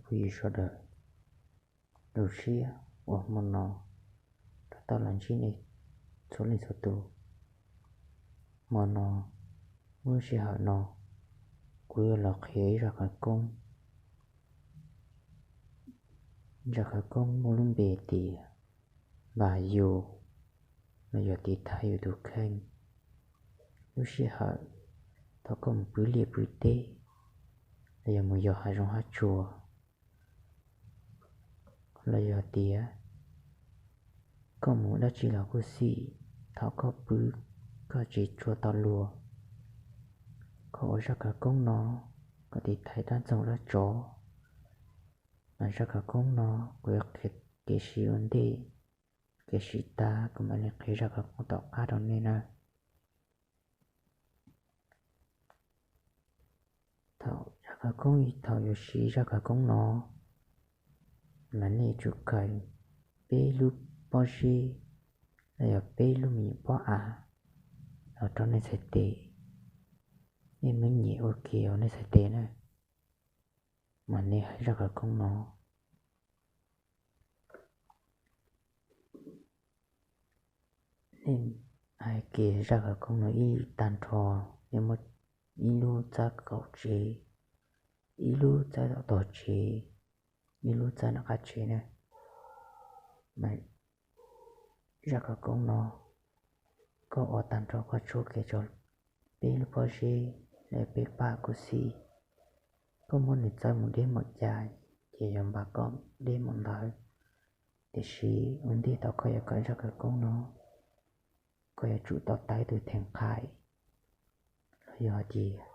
phooj ywg sawv daws lub siab uas hmo no rov tau los ntsib nej txhua leej txhua tus. Hmo no, lub sij hawm no, kuv yuav los qhia ib zaj khawv koob. Zaj khawv koob muaj lub npe tias npaj yus los yog tiv thaiv yus tus kheej. Lub sij hawm thaum koj mus pw liaj pw teb, los yog mus yos hav zoov hav tsuag, los yog tias koj mus dab tsi los kuj xij, thaum koj pw koj tsis tshua tau luag, koj ua zaj khawv koob no kom tiv thaiv dab ntxoog dab tsov. Mas zaj khawv koob no kuv yuav qhia kev siv ua ntej, kev siv tag kuv mam li qhia zaj khawv koob tom qab rau nej na. Thaum zaj khawv koob, thaum yuav siv zaj khawv koob no, mas nej tsum khaws peb lub pob zeb los yog peb lub me nyuam pob av los rau nej txhais tes. Nej muab nyem ua ke hauv nej txhais tes na, mas nej hais zaj khawv koob no. Nej hais kiag zaj khawv koob no ib tag nrho, nej muab ib lub txhab kaum tsev, ib lub txhab tom tog tsev, ib lub txhab nram qab tsev na. Mas zaj khawv koob no koj ua tag nrho koj tshuab kiag rau peb lub pob zeb los peb paj kuj xij. Koj muab nws txawb mus deb npaum cas ces yuav npaj koj deb npaum ntawd. Tiam sis ua ntej thaum koj yuav kawm zaj khawv koob no, koj yuav tsum tau tawm tus theem qhais los yog hais tias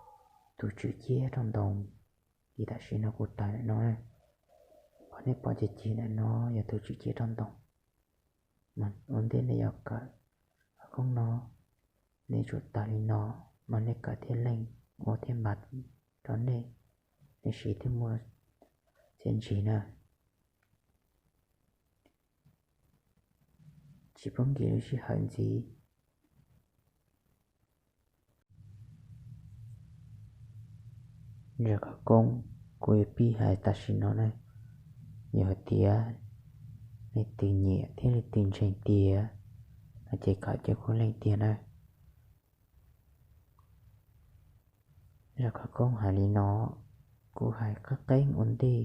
tus tswm ciab rau ntoo li tam sim no kuv tawm no na. Qhov nej pom ceg ceg ntawm no yog tus tswm ciab rau ntoo. Mas ua ntej nej yuav kawm khawv koob no, nej tsum tawm li no, mas nej kawm thiaj leej, ua thiaj npaj rau nej, nej siv thiaj muaj txiaj ntsig na. Tsis pub nkim lub sij hawm ntxiv. Zaj khawv koob kuv yuav pib hais tam sim no na, yog hais tias leej twg nyiam thiab leej twg ntseeg tiag no ces kawm ces kuj leej tiag na. Zaj khawv koob hais li no, kuv hais qeeb qeeb ua ntej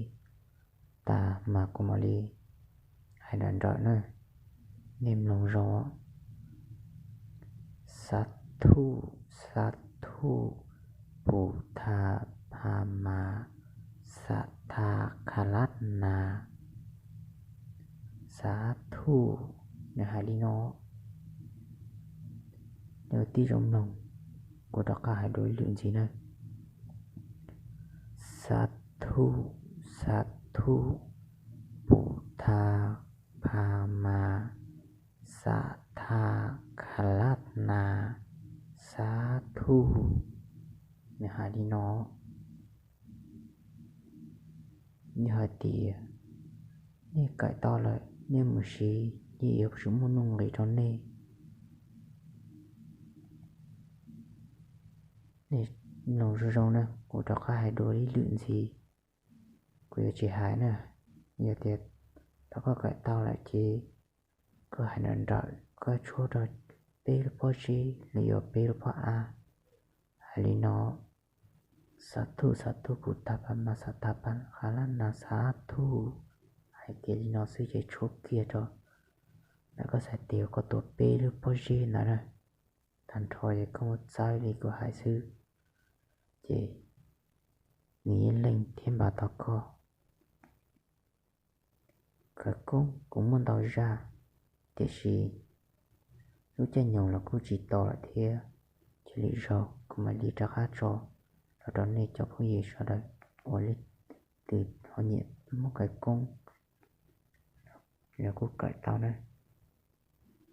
tas mas kuv mam li hais nrawm nrawm na, nej mloog zoo. Sa thuj, sa thuj, pu tha, pha ma, sa tha, kha lab na, sa thuj. Nws hais li no, nej ua tib zoo mloog, kuv rov qab hais dua ib lwm ntxiv na. Sa thuj, sa thuj, pu tha, pha ma, sa tha, kha lab na, sa thuj. Nws hais li no, yog hais tias nej kawm tau lawm nej mus siv ces yuav tsum muaj nuj nqis rau nej. Nej mloog zoo zoo na, kuv rov qab hais dua ib lwm ntxiv, kuv yuav tsis hais na. Yog tias thaum koj kawm tau lawm ces koj hais nrawm nrawm, koj tshuab rau peb lub pob zeb los yog peb lub pob av. Hais li no, sa thuj, sa thuj, pu tha, pha ma, sa tha, pha, kha lab na, sa thuj. Hais kiag li no xwb ces tshuab kiag rau ntawm koj txhais tes uas koj tuav peb lub pob zeb ntawd na. Tag nrho ces koj muab txawb li kuv hais xwb, ces nws yeej leej thiab npaj tau koj. Khawv koob kuv muaj ntau zaj, tiam sis lub caij nyoog los kuj tsis tau lawm thiab, ces lwm zaug kuv mam li rov qab tso los rau nej cov phooj ywg sawv daws uas leej twg ho nyiam muab khawv koob los kuj kawm tau na.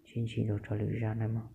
Sib ntsib dua rau lwm zaj na mog.